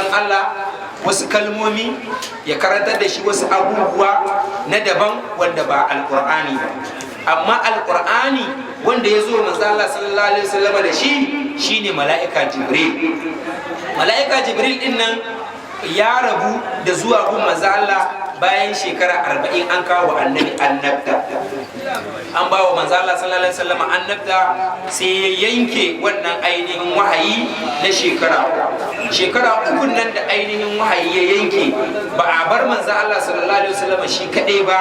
Allah wasu kalmomi, ya karantar da shi wasu abubuwa na daban wanda ba Alkur'ani ba. Amma Alkur'ani wanda ya zo manzo Allah sallallahu alaihi wasallam da shi shine mala'ika Jibril. Mala'ika Jibril din nan ya rabu da zuwa gun manzo Allah bayan shekara 40. An kawo annabi annabta, an ba wa manzo Allah sallallahu alaihi wasallam annabta, sai ya yanke wannan ainihin wahayi na shekara 3 nan da ainihin wahayi ya yanke. Ba a bar manzo Allah sallallahu alaihi wasallam shi kadai ba,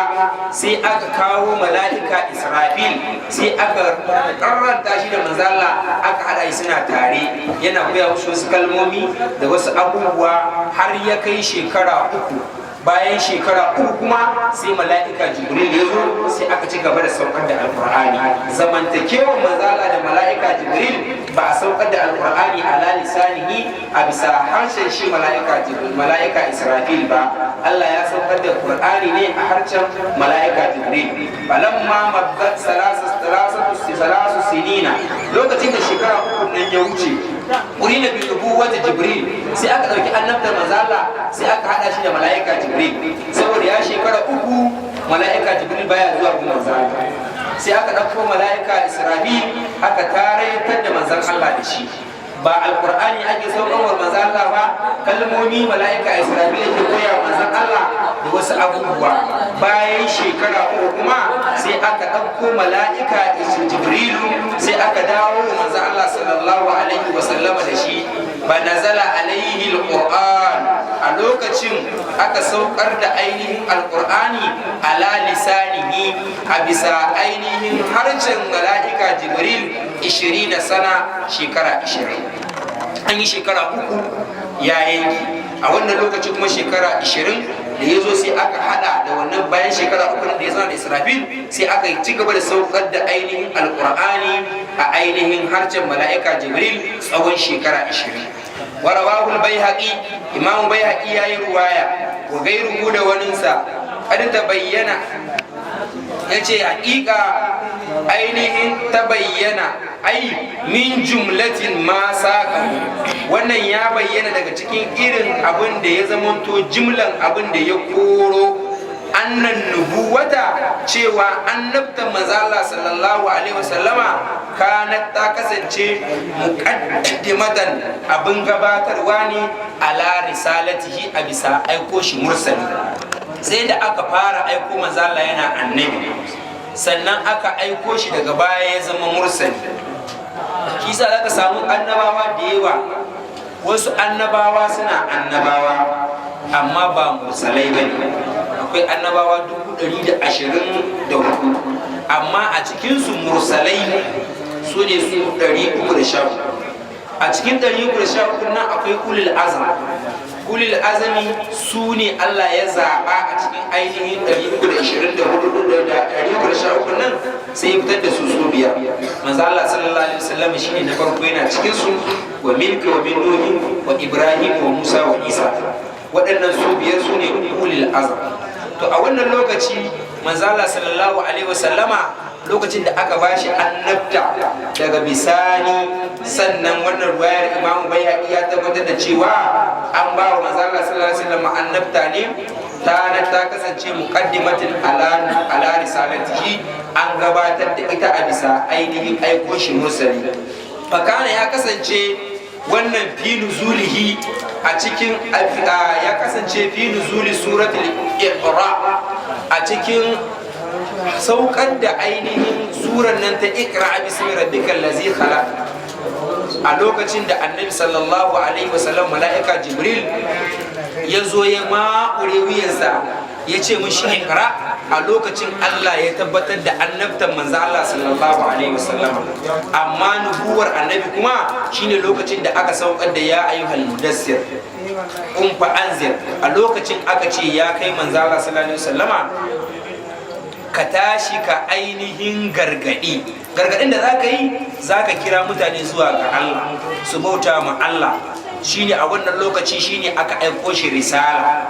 sai aka kawo mala'ika Israfil, sai aka karranta shi da manzo Allah, aka hada shi suna tare, yana koya musu wasu kalmomi da wasu abubuwa har ya kai shekara 3. Bayan shekara 3 kuma sai mala'ika Jibril ya zo, sai aka ci gaba da saukar da Alkur'ani. Zamantakewar manzala da mala'ika Jibril, ba a saukar da Alkur'ani ala lisanihi, a bisa harshen shi mala'ika Jibril, mala'ika Israfil ba. Allah ya saukar da Qur'ani ne a harshen mala'ika Jibril. Falamma maddat salasu sinina, lokacin da shekara 3 nan ya wuce, qurina bi nubuwwati Jibril, sai aka dauki annabtar manzala, sai aka hada shi da mala'ika Jibril. Saboda ya shekara 3 mala'ika Jibril baya zuwa gun manzala, sai aka dauko mala'ika Israfil, aka taraytar da manzan Allah da shi. Ba Alqur'ani ake saukarwar manzan Allah ba, kalmomi mala'ika Israfil yake koya manzan Allah da wasu abubuwa. Bayan shekara 3 kuma sai aka ɗauko mala'ika Jibrilu, sai aka dawo manzan Allah sallallahu alaihi wa sallama da shi. Ba nazala alaihi alquran, a lokacin aka saukar da ainihin Alqur'ani ala lisanihi, a bisa ainihin harshen mala'ika Jibril, 20 sana, shekara 20. An yi shekara 3 ya yanki, a wannan lokaci kuma shekara 20 da ya zo, sai aka hada da wannan. Bayan shekara 3 da ya zama da Israfil, sai aka ci gaba da saukar da ainihin Alkur'ani a ainihin harshen mala'ika Jibril tsawon shekara 20. Warawahul Baihaqi, Imam Baihaqi yayi ruwaya, wa gairuhu, da waninsa. Qad tabayyana, yace haƙiƙa ainihin tabayyana, ai min jumlatin ma saka, wannan ya bayyana daga cikin irin abin da ya zamanto jimlan abin da ya koro, annan nubuwata, cewa annabtan manzo Allah sallallahu alaihi wasallama, kanat, ta kasance, muqaddimatan, abin gabatarwa ne, ala risalatihi, a bisa aiko shi mursali. Sai da aka fara aiko manzo Allah yana annabi, sannan aka aiko shi daga baya ya zama mursali. Shi sa zaka samu annabawa da yawa, wasu annabawa suna annabawa amma ba mursalai ba ne. Akwai annabawa 124,000, amma a cikinsu mursalai su ne su 314. A cikin 314 nan akwai ulul azam. Ulul azami su ne Allah ya zaɓa a cikin ainihin 324 da 313 nan, sai ya fitar da su su biyar. Manzo Allah sallallahu alaihi wasallam shine na farko, yana cikin su, wa minka wa min Nuhi wa Ibrahim wa Musa wa Isa. Waɗannan su biyar su ne ulul azam. To, a wannan lokaci manzo Allah sallallahu alaihi wasallama, lokacin da aka bashi annabta daga bisani, sannan wannan ruwayar Imamu Baihaqi ya tabbatar da cewa an ba wa manzo Allah sallallahu alaihi wasallam annabta ne, ta kasance muqaddimatin ala risalatihi, an gabatar da ita a bisa ainihin aiko shi mursali. Fakana, ya kasance wannan, fi nuzulihi, a cikin ya kasance fi nuzuli suratul Iqra, a cikin saukar da ainihin surar nan ta Iqra bismi rabbikal ladzi khalaq, a lokacin da annabi sallallahu alaihi wasallam, mala'ika Jibril ya zo ya maƙure wuyansa, ya ce mishi iqra. A lokacin Allah ya tabbatar da annabtan manzo Allah sallallahu alaihi wasallam. Amma nubuwar annabi kuma shine lokacin da aka saukar da ya ayyuhal mudassir qum fa anzir. A lokacin aka ce, ya kai manzo Allah sallallahu alaihi wasallama, ka tashi ka ainihin gargadi. Gargadin da zaka yi, zaka kira mutane zuwa ga Allah, su bauta ma Allah. Shine a wannan lokaci shine aka aiko shi risala.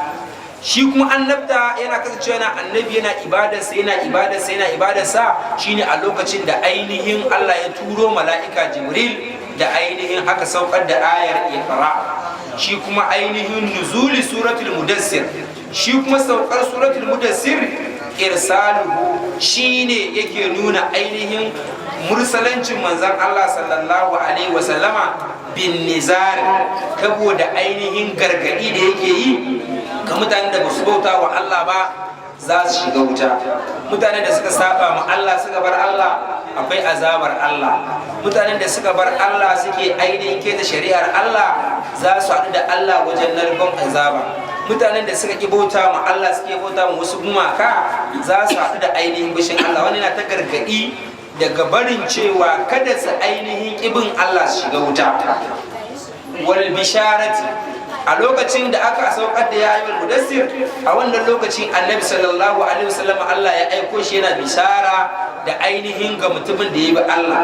Shi kuma annabta yana kasancewa yana annabi, yana ibadarsa, yana ibadarsa, yana ibadarsa, shine a lokacin da ainihin Allah ya turo mala'ika Jibril da ainihin aka saukar da ayar iqra. Shi kuma ainihin nuzuli suratul Mudassir, shi kuma saukar suratul Mudassir, irsaluhu, shine yake nuna ainihin mursalancin manzan Allah sallallahu alaihi wasallama bin nizar, saboda ainihin gargadi da yake yi ga mutanen da basu bauta wa Allah ba, za su shiga wuta. Mutanen da suka saba ma Allah, suka bar Allah, akwai azabar Allah. Mutanen da suka bar Allah, suke ainihin keta shari'ar Allah, za su haɗu da Allah wajen narkon azaba. Mutanen da suka ki bauta ma Allah, suke bauta ma wasu gumaka, za su haɗu da ainihin fushin Allah. Wani na ta gargaɗi daga barin cewa kada su ainihin ƙibin Allah su shiga wuta. Wal bisharati, a lokacin da aka saukar da ya ayyuhal mudassir, a wannan lokacin Annabi sallallahu alaihi wasallam, Allah ya aiko shi yana bishara da ainihin ga mutumin da ya bi Allah,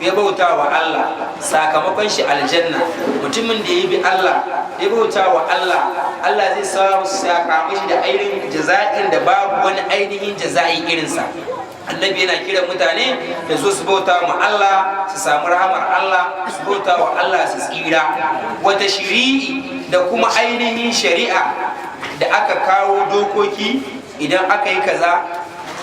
ya bauta wa Allah, sakamakon shi aljanna. Mutumin da ya bi Allah, ya bauta wa Allah, Allah zai sa saka mishi da ainihin jaza'in da babu wani ainihin jaza'i irinsa. Annabi yana kiran mutane da zo su bauta ma Allah su samu rahamar Allah, su bauta wa Allah su tsira. Wata shiri'i, da kuma ainihin shari'a da aka kawo, dokoki, idan aka yi kaza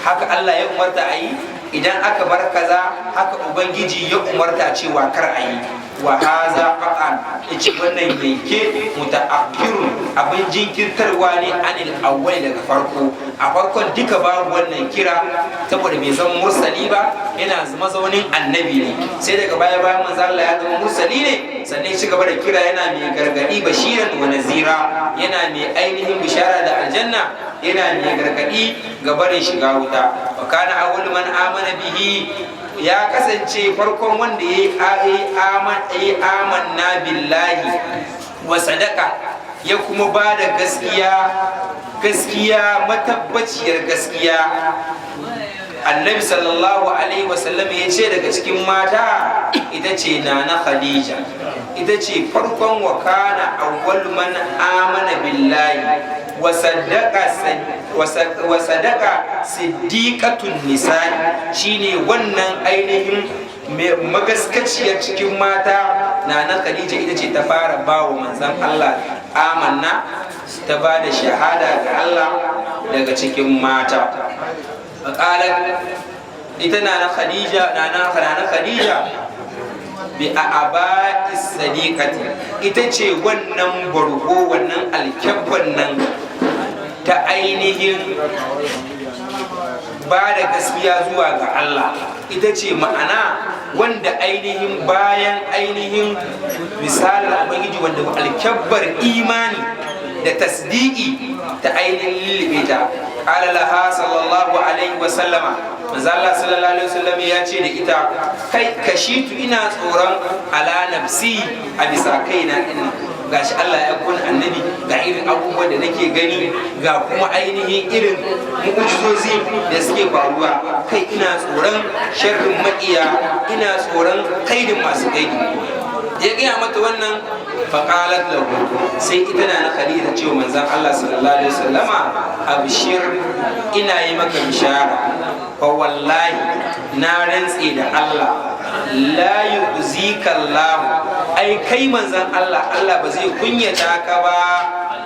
haka Allah ya umarta a yi, idan aka bar kaza haka Ubangiji ya umarta cewa kar a yi. Wa haza qat'an, yace wannan yanke, muta'akhirun, abin jinkirtarwa ne, anil awwal, daga farko. A farkon duka babu wannan kira saboda bai zama mursali ba, yana mazaunin annabi ne. Sai daga baya, bayan manzo Allah ya zama mursali ne, sannan ya ci gaba da kira, yana mai gargadi, bashiran wa nazira, yana mai ainihin bishara da aljanna, yana mai gargadi ga barin shiga wuta. Wa kana awwal man amana bihi, ya kasance farkon wanda ya yi amanna billahi wa sadaka, ya kuma ba da gaskiya, gaskiya matabbaciyar gaskiya. Annabi sallallahu alaihi wasallam ya ce daga cikin mata ita ce Nana Khadija, ita ce farkon. Wa kana awwal man amana billahi wa sadaqa siddiqatun nisa'i, shine wannan ainihin magaskaciyar cikin mata, Nana Khadija, ita ce ta fara ba wa manzon Allah amanna, ta ba da shahada ga Allah daga cikin mata. Qalat, ita Nana Khadija, Nana Khadija, bi a'aba'is sadiqati, ita ce wannan bargo, wannan alkyabban nan ta ainihin ba da gaskiya zuwa ga Allah. Ita ce ma'ana wanda ainihin bayan ainihin misalin Ubangiji, wanda alkyabbar imani da tasdiki ta ainihin lullube ta. Qala laha sallallahu alaihi wa sallama, manzo Allah sallallahu alaihi wasallam ya ce da ita: kai, kashitu, ina tsoron, ala nafsi, a bisa kaina dinnan, gashi Allah ya aiko annabi, ga irin abubuwan da nake gani, ga kuma ainihin irin mu'ujizozi da suke faruwa. Kai, ina tsoron sharrin maƙiya, ina tsoron kaidin masu kaidi. Ya gaya mata wannan. Faƙalat lahu, sai ita na Khadija cewa manzon Allah sallallahu alaihi wasallama: abshir, ina yi maka bishara, fa wallahi, na rantse da Allah, la yukhzika Allah, ai kai manzon Allah, Allah ba zai kunyata ka ba,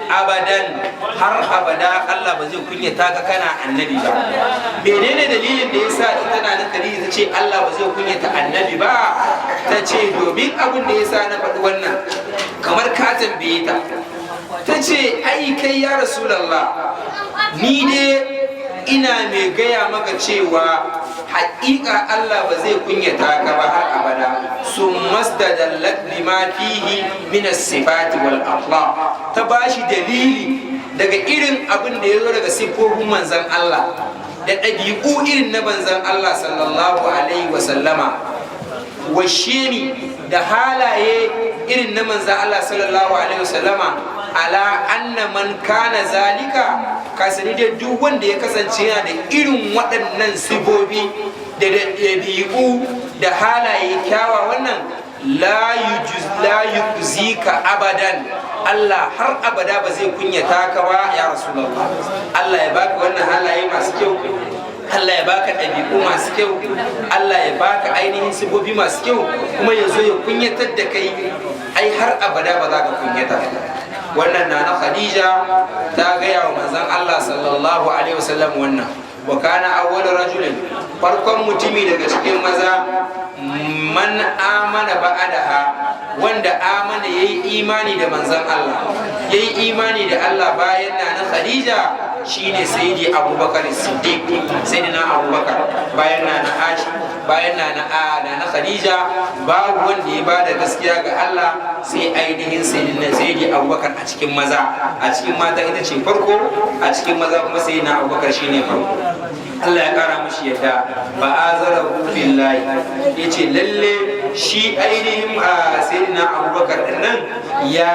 abadan, har abada Allah ba zai kunyata ka kana annabi ba. Menene dalilin da yasa ita na Khadija ta ce Allah ba zai kunyata annabi ba? Ta ce domin abin da yasa na faɗi wannan, kamar ka tambaye ta, ta ce ai kai ya Rasulallah, ni dai ina mai gaya maka cewa haƙiƙa Allah ba zai kunyata ka ba har abada. Sun mastadallat bima fihi min sifati wal akhlaq, ta bashi dalili daga irin abin da ya zo daga siffofin manzon Allah da ɗabi'u irin na manzon Allah sallallahu alaihi wa sallama, wa shemi, da halaye irin na manzon Allah sallallahu alaihi wa sallama. Ala anna man kana zalika, ka sani da duk wanda ya kasance yana da irin waɗannan sifofi da ɗabi'u da halaye kyawa, wannan la yukhzika abadan, Allah har abada ba zai kunyata ka ba ya Rasulullah. Allah ya baka wannan halaye masu kyau, Allah ya baka ɗabi'u masu kyau, Allah ya baka ainihin sifofi masu kyau, kuma ya zo ya kunyatar da kai. Ai har abada ba za ka kunyata. Wannan na na Khadija ta gaya wa manzon Allah sallallahu alaihi wasallam wannan. Wa kana awwal rajulin, farkon mutumi daga cikin maza, man amana ba'adaha, wanda amana, yayi imani da manzon Allah, yayi imani da Allah bayan na na Khadija, shine Sayyidi Abubakar Siddiq, Sayyidina Abubakar. Bayan na na Ashi, bayan na na Khadija, babu wanda ya bada gaskiya ga Allah sai ainihin sayyidina Sayyidi Abubakar a cikin maza. A cikin mata ita ce farko, a cikin maza kuma Sayyidina Abubakar shine farko. Allah ya kara mishi yadda. Ba azara billahi, yace lalle shi ainihin Sayyidina Abubakar din nan ya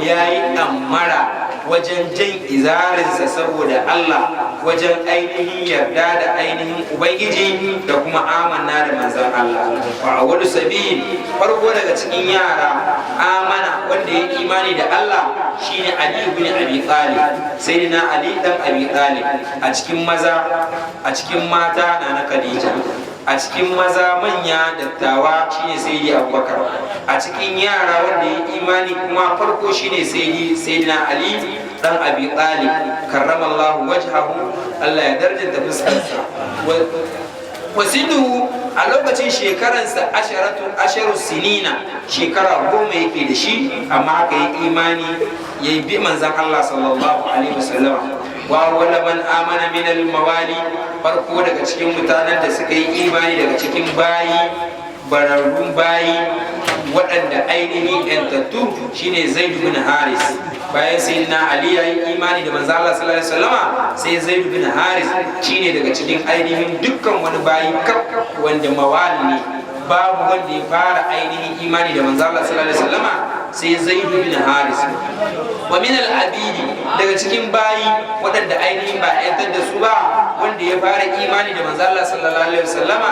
yayi damara wajen jan izarinsa saboda Allah, wajen ainihin yarda da ainihin Ubangiji da kuma amanna da manzan Allah. Wa awwalu sabil, farko daga cikin yara, amana, wanda ya imani da Allah, shine Ali ibn Abi Talib, Sayyidina Ali dan Abi Talib. A cikin maza, a cikin mata na na Khadija, a cikin maza manya dattawa shine Sayyidi Abubakar, a cikin yara wanda ya imani kuma farko shine Sayyidina Ali dan Abi Talib, karramallahu wajhahu, Allah ya darjanta fuskarsa. Wasinu a lokacin shekaransa 10 sinina, shekara 10 yake da shi, amma haka ya imani ya bi manzan Allah sallallahu alaihi wasallam. Wa wala man amana min al mawali, farko daga cikin mutanen da suka yi imani daga cikin bayi, bararrun bayi, waɗanda ainihin yantattu, shine Zaid bin Haris. Bayan Sayyidina Ali ya yi imani da manzo Allah sallallahu alaihi wasallama, sai Zaid bin Haris shine daga cikin ainihin dukkan wani bayi kaf wanda mawali ne, babu wanda ya fara ainihin imani da manzo Allah sallallahu alaihi wasallama sai Zaid bin Haris. Wa min al-abidi, daga cikin bayi waɗanda ainihin ba 'yantar da su ba, wanda ya fara imani da manzo Allah sallallahu alaihi wasallama.